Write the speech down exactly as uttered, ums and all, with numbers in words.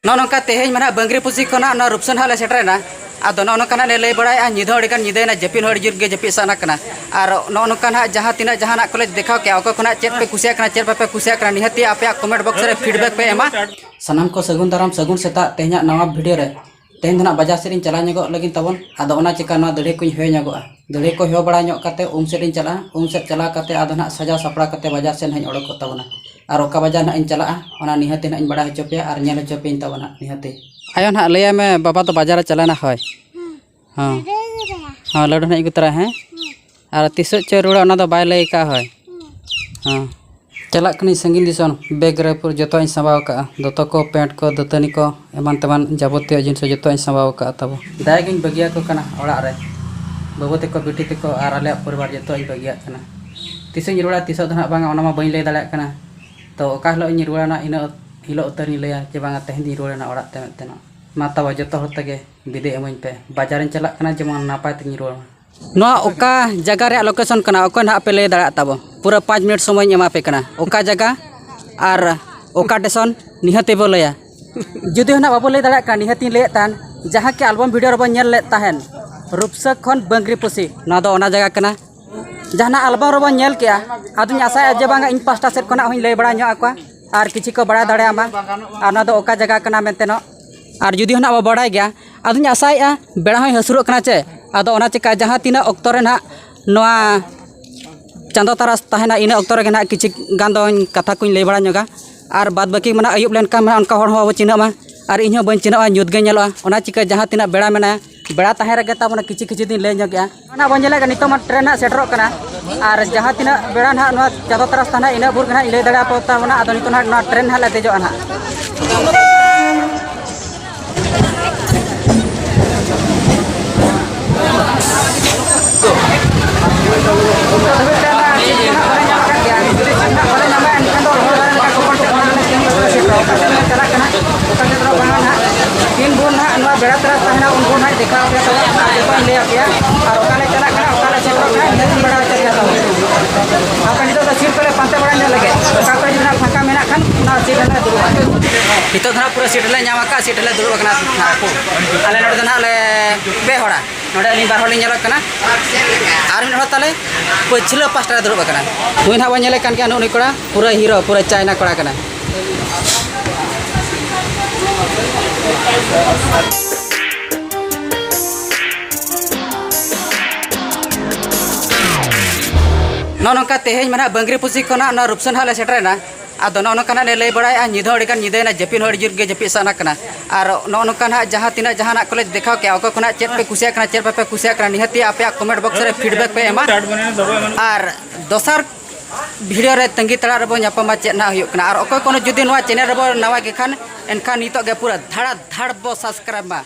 ᱱᱚᱜᱼᱚ ᱱᱚᱝᱠᱟ ᱛᱮᱦᱮᱧ ᱢᱟ ᱱᱟᱦᱟᱜ ᱵᱟᱝᱜᱽᱨᱤ ᱯᱩᱥᱤ ᱠᱷᱚᱱᱟᱜ ᱱᱚᱣᱟ ᱨᱩᱯᱥᱟᱹᱱ ᱦᱟᱸᱜ ᱞᱮ ᱥᱮᱴᱮᱨᱮᱱᱟ᱾ ᱟᱫᱚ ᱱᱚᱜᱼᱚ ᱱᱚᱝᱠᱟ ᱱᱟᱦᱟᱜ ᱞᱮ ᱞᱟᱹᱭ ᱵᱟᱲᱟᱭᱮᱫᱼᱟ, ᱧᱤᱫᱟᱹ ᱦᱚᱸ ᱟᱹᱰᱤᱜᱟᱱ ᱧᱤᱫᱟᱹᱭᱮᱱᱟ, ᱡᱟᱹᱯᱤᱫ ᱦᱚᱸ ᱟᱹᱰᱤ ᱡᱳᱨ ᱜᱮ ᱡᱟᱹᱯᱤᱫ ᱥᱟᱱᱟ ᱠᱟᱱᱟ᱾ ᱟᱨ ᱱᱚᱜᱼᱚ ᱱᱚᱝᱠᱟ ᱱᱟᱦᱟᱜ ᱡᱟᱦᱟᱸ ᱛᱤᱱᱟᱹᱜ ᱡᱟᱦᱟᱱᱟᱜ ᱠᱚᱞᱮ ᱫᱮᱠᱷᱟᱣ ᱠᱮᱜᱼᱟ, ᱚᱠᱚᱭ ᱠᱚ ᱱᱟᱦᱟᱜ ᱪᱮᱫ ᱯᱮ ᱠᱩᱥᱤᱭᱟᱜ ᱠᱟᱱᱟ, ᱪᱮᱫ ᱵᱟᱯᱮ ᱠᱩᱥᱤᱭᱟᱜ ᱠᱟᱱᱟ, ᱱᱤᱦᱟᱹᱛᱤ ᱟᱯᱮᱭᱟᱜ comment box ᱨᱮ feedback ᱯᱮ ᱮᱢᱟ᱾ ᱥᱟᱱᱟᱢ ᱠᱚ ᱥᱟᱹᱜᱩᱱ ᱫᱟᱨᱟᱢ, ᱥᱟᱹᱜᱩᱱ ᱥᱮᱛᱟᱜ᱾ ᱛᱮᱦᱮᱧᱟᱜ ᱱᱟᱣᱟ video ᱨᱮ, ᱛᱮᱦᱮᱧ ᱫᱚ ᱱᱟᱦᱟᱜ ᱵᱟᱡᱟᱨ ᱥᱮᱫ ᱤᱧ ᱪᱟᱞᱟᱣ ᱧᱚᱜᱚᱜ ᱞᱟᱹᱜᱤᱫ ᱛᱟᱵᱚᱱ᱾ ᱟᱫᱚ ᱚᱱᱟ ᱪᱤᱠᱟ ᱱᱚᱣᱟ ᱫᱟᱹᱲᱦᱤ ᱠᱚᱧ ᱦᱮᱣ ᱧᱚᱜᱚᱜᱼᱟ᱾ ᱫᱟᱹᱲᱦᱤ ᱠᱚ ᱦᱮᱣ ᱵᱟᱲᱟ ᱧᱚᱜ ᱠᱟᱛᱮ ᱩᱢ ᱥᱮᱫ ᱤᱧ ᱪᱟᱞᱟᱜᱼᱟ᱾ ᱩᱢ ᱥᱮᱫ ᱪᱟᱞᱟᱣ ᱠᱟᱛᱮ ᱟᱫᱚ ᱱᱟᱦᱟᱜ ᱥᱟᱡᱟᱣ ᱥᱟᱯᱲᱟᱣ ᱠᱟᱛᱮ ᱵᱟᱡᱟᱨ ᱥᱮᱫ ᱱᱟᱦᱟᱜ ᱤᱧ ᱚᱰᱚᱠᱚᱜ ᱛᱟᱵᱚᱱᱟ᱾ ᱟᱨ ᱚᱠᱟ ᱵᱟᱡᱟᱨ ᱱᱟᱦᱟᱜ ᱤᱧ ᱪᱟᱞᱟᱜᱼᱟ, ᱚᱱᱟ ᱱᱤᱦᱟᱹᱛ ᱱᱟᱦᱟᱜ ᱤᱧ ᱵᱟᱲᱟᱭ ᱦᱚᱪᱚ ᱯᱮᱭᱟ ᱟᱨ ᱧᱮᱞ ᱦᱚᱪᱚ ᱯᱮᱭᱟᱹᱧ ᱛᱟᱵᱚᱱ ᱱᱟᱦᱟᱜ ᱱᱤᱦᱟᱹᱛᱤ᱾ ᱟᱭᱳ ᱱᱟᱦᱟᱜ ᱞᱟᱹᱭᱟᱭ ᱢᱮ, ᱵᱟᱵᱟ ᱫᱚ ᱵᱟᱡᱟᱨᱮ ᱪᱟᱞᱟᱣᱮᱱᱟ, ᱦᱳᱭ᱾ ᱦᱮᱸ᱾ ᱦᱮᱸ, ᱞᱟᱹᱰᱩ ᱱᱟᱦᱟᱜ ᱤᱧ ᱟᱹᱜᱩ ᱛᱚᱨᱟᱭᱟ, ᱦᱮᱸ᱾ ᱟᱨ ᱛᱤᱥᱚᱜ ᱪᱚᱭ ᱨᱩᱣᱟᱹᱲᱟ, ᱚᱱᱟ ᱫᱚ ᱵᱟᱭ ᱞᱟᱹᱭ ᱟᱠᱟᱫᱼᱟ, ᱦᱳᱭ᱾ ᱦᱮᱸ᱾ ᱪᱟᱞᱟᱜ ᱠᱟᱹᱱᱟᱹᱧ ᱥᱟᱺᱜᱤᱧ ᱫᱤᱥᱚᱢ, bag ᱨᱮ ᱯᱩᱨᱟᱹ ᱡᱚᱛᱚᱣᱟᱜ ᱤᱧ ᱥᱟᱸᱵᱟᱣ ᱟᱠᱟᱫᱼᱟ, ᱫᱚᱛᱚ ᱠᱚ, pant ᱠᱚ, ᱫᱟᱹᱛᱟᱹᱱᱤ ᱠᱚ, ᱮᱢᱟᱱ ᱛᱮᱢᱟᱱ ᱡᱟᱵᱚᱛᱤᱭᱚ ᱡᱤᱱᱤᱥ ᱡᱚᱛᱚᱣᱟᱜ ᱤᱧ ᱥᱟᱸᱵᱟᱣ ᱟᱠᱟᱫᱼᱟ ᱛᱟᱵᱚ᱾ ᱫᱟᱭᱟ ᱜᱤᱧ ᱵᱟᱹᱜᱤᱭᱟᱠᱚ ᱠᱟᱱᱟ ᱚᱲᱟᱜ ᱨᱮ, ᱵᱟᱹᱵᱩ ᱛᱟᱠᱚ, ᱵᱤᱴᱤ ᱛᱟᱠᱚ ᱟᱨ ᱟᱞᱮᱭᱟᱜ ᱯᱚᱨᱤᱵᱟᱨ ᱡᱚᱛᱚᱣᱟᱜ ᱤᱧ ᱵᱟᱹᱜᱤᱭᱟᱜ ᱠᱟᱱᱟ᱾ ᱛᱤᱥᱚᱜ ᱤᱧ ᱨᱩᱣᱟᱹᱲᱟ, ᱛᱤᱥᱚᱜ ᱫᱚ ᱱᱟᱦᱟᱜ ᱵᱟᱝᱟ, ᱚᱱᱟ ᱢᱟ ᱵᱟᱹᱧ ᱞᱟᱹᱭ ᱫᱟᱲᱮᱭᱟᱜ ᱠᱟᱱᱟ᱾ ᱛᱚ ᱚᱠᱟ ᱦᱤᱞᱳᱜ ᱤᱧ ᱨᱩᱣᱟᱹᱲᱟ ᱱᱟᱦᱟᱜ, ᱤᱱᱟᱹ ᱦᱤᱞᱳᱜ ᱩᱛᱟᱹᱨ ᱤᱧ ᱞᱟᱹᱭᱟ ᱡᱮ ᱵᱟᱝᱟ ᱛᱮᱦᱮᱧ ᱫᱚᱧ ᱨᱩᱣᱟᱹᱲ ᱮᱱᱟ ᱚᱲᱟᱜ ᱛᱮ ᱢᱮᱱᱛᱮ ᱱᱟᱦᱟᱜ᱾ ᱢᱟ ᱛᱟᱵᱚ ᱡᱚᱛᱚ ᱦᱚᱲ ᱛᱮᱜᱮ ᱵᱤᱫᱟᱹᱭ ᱮᱢᱟᱹᱧ ᱯᱮ, ᱵᱟᱡᱟᱨᱤᱧ ᱪᱟᱞᱟᱜ ᱠᱟᱱᱟ ᱡᱮᱢᱚᱱ ᱱᱟᱯᱟᱭ ᱛᱮᱜᱤᱧ ᱨᱩᱣᱟᱹᱲ ᱢᱟ᱾ ᱱᱚᱣᱟ ᱚᱠᱟ ᱡᱟᱭᱜᱟ ᱨᱮᱭᱟᱜ location ᱠᱟᱱᱟ, ᱚᱠᱚᱭ ᱱᱟᱦᱟᱜ ᱯᱮ ᱞᱟᱹᱭ ᱫᱟᱲᱮᱭᱟᱜ ᱛᱟᱵᱚ? ᱯᱩᱨᱟᱹ ᱯᱟᱸᱪ ᱢᱤᱱᱤᱴ ᱥᱚᱢᱚᱭᱤᱧ ᱮᱢᱟ ᱯᱮ ᱠᱟᱱᱟ᱾ ᱚᱠᱟ ᱡᱟᱭᱜᱟ ᱟᱨ ᱚᱠᱟ ᱥᱴᱮᱥᱚᱱ ᱱᱤᱦᱟᱹᱛ ᱵᱚ ᱞᱟᱹᱭᱟ᱾ ᱡᱩᱫᱤ ᱦᱚᱸ ᱱᱟᱦᱟᱜ ᱵᱟᱵᱚ ᱞᱟᱹᱭ ᱫᱟᱲᱮᱭᱟᱜ ᱠᱟᱱᱟ, ᱱᱤᱦᱟᱹᱛᱤᱧ ᱞᱟᱹᱭᱮᱫ ᱛᱟᱦᱮᱱ, ᱡᱟᱦᱟᱸ ᱠᱤ album video ᱨᱮᱵᱚᱱ ᱧᱮᱞ ᱞᱮᱫ ᱛᱟᱦᱮᱱ, ᱨᱩᱯᱥᱟᱹ ᱠᱷᱚᱱ ᱵᱟᱝᱜᱽᱨᱤ ᱯᱚᱥᱤ, ᱱᱚᱣᱟ ᱫᱚ ᱚᱱᱟ ᱡᱟᱭᱜᱟ ᱠᱟᱱᱟ᱾ ᱡᱟᱦᱟᱱᱟᱜ album ᱨᱮᱵᱚᱱ ᱧᱮᱞ ᱠᱮᱜᱼᱟ, ᱟᱫᱚᱧ ᱟᱥᱟᱭᱟ ᱡᱮ ᱵᱟᱝᱟ ᱤᱧ ᱯᱟᱥᱴᱟ ᱥᱮᱫ ᱠᱷᱚᱱᱟᱜ ᱦᱚᱸᱧ ᱞᱟᱹᱭ ᱵᱟᱲᱟ ᱧᱚᱜ ᱟᱠᱚᱣᱟ ᱟᱨ ᱠᱤᱪᱷᱤ ᱠᱚ ᱵᱟᱲᱟᱭ ᱫᱟᱲᱮᱭᱟᱜ ᱢᱟ᱾ ᱟᱨ ᱱᱚᱣᱟ ᱫᱚ ᱚᱠᱟ ᱡᱟᱭᱜᱟ ᱠᱟᱱᱟ ᱢᱮᱱᱛᱮ ᱱᱚᱜ, ᱟᱨ ᱡᱩᱫᱤ ᱦᱚᱸ ᱱᱟᱜ ᱵᱚ ᱵᱟᱲᱟᱭ ᱜᱮᱭᱟ, ᱟᱫᱚᱧ ᱟᱥᱟᱭᱮᱜᱼᱟ ᱵᱮᱲᱟ ᱦᱚᱸᱭ ᱦᱟᱹᱥᱩᱨᱚᱜ ᱠᱟᱱᱟ ᱪᱮ, ᱟᱫᱚ ᱚᱱᱟ ᱪᱤᱠᱟ ᱡᱟᱦᱟᱸ ᱛᱤᱱᱟᱹᱜ ᱚᱠᱛᱚ ᱨᱮ ᱱᱟᱜ ᱱᱚᱣᱟ ᱪᱟᱸᱫᱚ ᱛᱟᱨᱟᱥ ᱛᱟᱦᱮᱱᱟ, ᱤᱱᱟᱹ ᱚᱠᱛᱚ ᱨᱮᱜᱮ ᱱᱟᱜ ᱠᱤᱪᱷᱤ ᱜᱟᱱ ᱫᱚᱧ ᱠᱟᱛᱷᱟ ᱠᱚᱧ ᱞᱟᱹᱭ ᱵᱟᱲᱟ ᱧᱚᱜᱟ᱾ ᱟᱨ ᱵᱟᱫ ᱵᱟᱹᱠᱤ ᱢᱟ ᱱᱟᱜ ᱟᱹᱭᱩᱵ ᱞᱮᱱᱠᱷᱟᱱ ᱢᱟ ᱚᱱᱠᱟ ᱦᱚᱲ ᱦᱚᱸ ᱵᱟᱵᱚ ᱪᱤᱱᱦᱟᱹᱜ ᱢᱟ, ᱟᱨ ᱤᱧ ᱦᱚᱸ ᱵᱟᱹᱧ ᱪᱤᱱᱦᱟᱹᱜᱼᱟ, ᱧᱩᱛ ᱜᱮ ᱧᱮᱞᱚᱜᱼᱟ᱾ ᱚᱱᱟ ᱪᱤᱠᱟᱹ ᱡᱟᱦᱟᱸ ᱛᱤᱱᱟᱹᱜ ᱵᱮᱲᱟ ᱢᱮᱱᱟᱭᱟ, ᱵᱮᱲᱟ ᱛᱟᱦᱮᱸ ᱨᱮᱜᱮ ᱛᱟᱵᱚᱱᱟ ᱠᱤᱪᱷᱩ ᱠᱤᱪᱷᱩ ᱫᱤᱱ ᱞᱟᱹᱭ ᱧᱚᱜᱮᱜᱼᱟ᱾ ᱚᱱᱟ ᱵᱚᱱ ᱧᱮᱞᱮᱫ ᱠᱟᱱᱟ, ᱱᱤᱛᱚᱜ ᱢᱟ ᱴᱨᱮᱱ ᱦᱟᱸᱜ ᱥᱮᱴᱮᱨᱚᱜ ᱠᱟᱱᱟ, ᱟᱨ ᱡᱟᱦᱟᱸ ᱛᱤᱱᱟᱹᱜ ᱵᱮᱲᱟ ᱱᱟᱦᱟᱜ ᱱᱚᱣᱟ ᱪᱟᱸᱫᱚ ᱛᱟᱨᱟᱥ ᱛᱟᱦᱮᱱᱟ, ᱤᱱᱟᱹᱜ ᱵᱷᱳᱨ ᱜᱮ ᱱᱟᱦᱟᱜ ᱤᱧ ᱞᱟᱹᱭ ᱫᱟᱲᱮᱭᱟᱯᱮ ᱛᱟᱵᱚᱱᱟ᱾ ᱟᱫᱚ ᱱᱤᱛᱚᱜ ᱱᱟᱦᱟᱜ ᱱᱚᱣᱟ ᱴᱨᱮᱱ ᱱᱟᱦᱟᱜ ᱞᱮ ᱫᱮᱡᱚᱜᱼᱟ ᱱᱟᱦᱟᱜ᱾ ᱱᱤᱛᱚᱜ ᱫᱷᱟᱹᱵᱤᱡ ᱛᱮ ᱱᱟᱦᱟᱜ ᱥᱤᱴ ᱠᱚ ᱱᱟᱦᱟᱜ ᱵᱟᱞᱮ ᱧᱟᱢ ᱟᱠᱟᱫ ᱜᱮᱭᱟ᱾ ᱡᱩᱫᱤ ᱥᱤᱴ ᱱᱟᱦᱟᱜ ᱵᱟᱞᱮ ᱧᱟᱢᱟ, ᱮᱱᱠᱷᱟᱱ ᱫᱚ ᱨᱚᱦᱚᱲ ᱫᱟᱨᱮ ᱞᱮᱠᱟ ᱠᱚᱯᱚᱲ ᱠᱚᱯᱚᱲ ᱱᱟᱦᱟᱜ ᱞᱮ ᱛᱤᱸᱜᱩ ᱠᱟᱛᱮ ᱞᱮ ᱥᱮᱴᱮᱨᱚᱜᱼᱟ᱾ ᱚᱠᱟ ᱥᱮᱫ ᱞᱮ ᱪᱟᱞᱟᱜ ᱠᱟᱱᱟ, ᱚᱠᱟ ᱥᱮᱫ ᱫᱚ ᱵᱟᱝᱟ ᱱᱟᱦᱟᱜ, ᱛᱤᱱ ᱵᱷᱳᱨ ᱱᱟᱦᱟᱜ ᱱᱚᱣᱟ ᱵᱮᱲᱟ ᱛᱟᱨᱟᱥ ᱛᱟᱦᱮᱱᱟ, ᱩᱱ ᱵᱷᱳᱨ ᱱᱟᱦᱟᱜ ᱫᱮᱠᱷᱟᱣ ᱟᱯᱮᱭᱟ ᱛᱚᱵᱮ ᱟᱨ ᱡᱚᱛᱚᱧ ᱞᱟᱹᱭ ᱟᱯᱮᱭᱟ᱾ ᱟᱨ ᱚᱠᱟ ᱞᱮ ᱪᱟᱞᱟᱜ ᱠᱟᱱᱟ, ᱚᱠᱟ ᱞᱮ ᱥᱮᱴᱮᱨᱚᱜ ᱠᱟᱱᱟ, ᱤᱱᱟᱹ ᱜᱮᱧ ᱵᱟᱲᱟᱭ ᱦᱚᱪᱚ ᱯᱮᱭᱟ ᱛᱟᱵᱚᱱ᱾ ᱟᱯᱮ ᱱᱤᱛᱚᱜ ᱫᱚ ᱥᱤᱴ ᱠᱚᱞᱮ ᱯᱟᱱᱛᱮ ᱵᱟᱲᱟ ᱧᱚᱜ ᱞᱮᱜᱮ, ᱚᱠᱟ ᱠᱚᱨᱮ ᱡᱩᱫᱤ ᱱᱟᱦᱟᱜ ᱯᱷᱟᱸᱠᱟ ᱢᱮᱱᱟᱜ ᱠᱷᱟᱱ ᱚᱱᱟ ᱥᱤᱴ ᱨᱮᱞᱮ ᱫᱩᱲᱩᱵᱼᱟ᱾ ᱱᱤᱛᱚᱜ ᱫᱚ ᱱᱟᱦᱟᱜ ᱯᱩᱨᱟᱹ ᱥᱤᱴ ᱨᱮᱞᱮ ᱧᱟᱢ ᱟᱠᱟᱫ, ᱥᱤᱴ ᱨᱮᱞᱮ ᱫᱩᱲᱩᱵ ᱟᱠᱟᱱᱟ ᱱᱟᱦᱟᱜ᱾ ᱟᱞᱮ ᱱᱚᱰᱮ ᱫᱚ ᱱᱟᱦᱟᱜ ᱞᱮ ᱯᱮ ᱦᱚᱲᱟ᱾ ᱱᱚᱰᱮ ᱟᱹᱞᱤᱧ ᱵᱟᱨ ᱦᱚᱲ ᱞᱤᱧ ᱧᱮᱞᱚᱜ ᱠᱟᱱᱟ, ᱟᱨ ᱢᱤᱫ ᱦᱚᱲ ᱛᱟᱞᱮ ᱯᱟᱹᱪᱷᱞᱟᱹ ᱯᱟᱥᱴᱟ ᱨᱮ ᱫᱩᱲᱩᱵ ᱟᱠᱟᱱᱟ᱾ ᱱᱩᱭ ᱱᱟᱦᱟᱜ ᱵᱚᱱ ᱧᱮᱞᱮ ᱠᱟᱱ ᱜᱮᱭᱟ, ᱱᱩᱜᱼᱩ ᱱᱩᱭ ᱠᱚᱲᱟ ᱯᱩᱨᱟᱹ ᱦᱤᱨᱳ, ᱯᱩᱨᱟᱹ ᱪᱟᱭᱱᱟ ᱠᱚᱲᱟ ᱠᱟᱱᱟ᱾ ᱱᱚᱜᱼᱚ ᱱᱚᱝᱠᱟ ᱛᱮᱦᱮᱧ ᱢᱟ ᱱᱟᱦᱟᱜ ᱵᱟᱝᱜᱽᱨᱤ ᱯᱚᱥᱤ ᱠᱷᱚᱱᱟᱜ ᱱᱚᱣᱟ ᱨᱩᱯᱥᱟᱱ ᱦᱟᱸᱜ ᱞᱮ ᱥᱮᱴᱮᱨᱮᱱᱟ᱾ ᱟᱫᱚ ᱱᱚᱜᱼᱚ ᱱᱚᱝᱠᱟ ᱱᱟᱦᱟᱜ ᱞᱮ ᱞᱟᱹᱭ ᱵᱟᱲᱟᱭᱮᱫᱼᱟ, ᱧᱤᱫᱟᱹ ᱦᱚᱸ ᱟᱹᱰᱤ ᱜᱟᱱ ᱧᱤᱫᱟᱹᱭᱮᱱᱟ, ᱡᱟᱹᱯᱤᱫ ᱦᱚᱸ ᱟᱹᱰᱤ ᱡᱳᱨ ᱜᱮ ᱡᱟᱹᱯᱤᱫ ᱥᱟᱱᱟ ᱠᱟᱱᱟ᱾ ᱟᱨ ᱱᱚᱜᱼᱚ ᱱᱚᱝᱠᱟ ᱱᱟᱦᱟᱜ ᱡᱟᱦᱟᱸ ᱛᱤᱱᱟᱹᱜ ᱡᱟᱦᱟᱱᱟᱜ ᱠᱚᱞᱮ ᱫᱮᱠᱷᱟᱣ ᱠᱮᱜᱼᱟ, ᱚᱠᱚᱭ ᱠᱚ ᱱᱟᱦᱟᱜ ᱪᱮᱫ ᱯᱮ ᱠᱩᱥᱤᱭᱟᱜ ᱠᱟᱱᱟ, ᱪᱮᱫ ᱵᱟᱯᱮ ᱠᱩᱥᱤᱭᱟᱜ ᱠᱟᱱᱟ, ᱱᱤᱦᱟᱹᱛᱤ ᱟᱯᱮᱭᱟᱜ ᱠᱚᱢᱮᱱᱴ ᱵᱚᱠᱥ ᱨᱮ ᱯᱷᱤᱰᱵᱮᱠ ᱯᱮ ᱮᱢᱟ᱾ ᱟᱨ ᱫᱚᱥᱟᱨ ᱵᱷᱤᱰᱤᱭᱳ ᱨᱮ ᱛᱟᱺᱜᱤ ᱛᱟᱲᱟᱜ ᱨᱮᱵᱚ ᱧᱟᱯᱟᱢᱟ, ᱪᱮᱫ ᱱᱟᱦᱟᱜ ᱦᱩᱭᱩᱜ ᱠᱟᱱᱟ᱾ ᱟᱨ ᱚᱠᱚᱭ ᱠᱚ ᱡᱩᱫᱤ ᱱᱚᱣᱟ ᱪᱮᱱᱮᱞ ᱨᱮᱵᱚ ᱱᱟᱣᱟ ᱜᱮ ᱠᱷᱟᱱ, ᱮᱱᱠᱷᱟᱱ ᱱᱤᱛᱚᱜ ᱜᱮ ᱯᱩᱨᱟᱹ ᱫᱷᱟᱲᱟ ᱫᱷᱟᱲ ᱵᱚ ᱥᱟᱵᱥᱠᱨᱟᱭᱤᱵᱽ ᱢᱟ᱾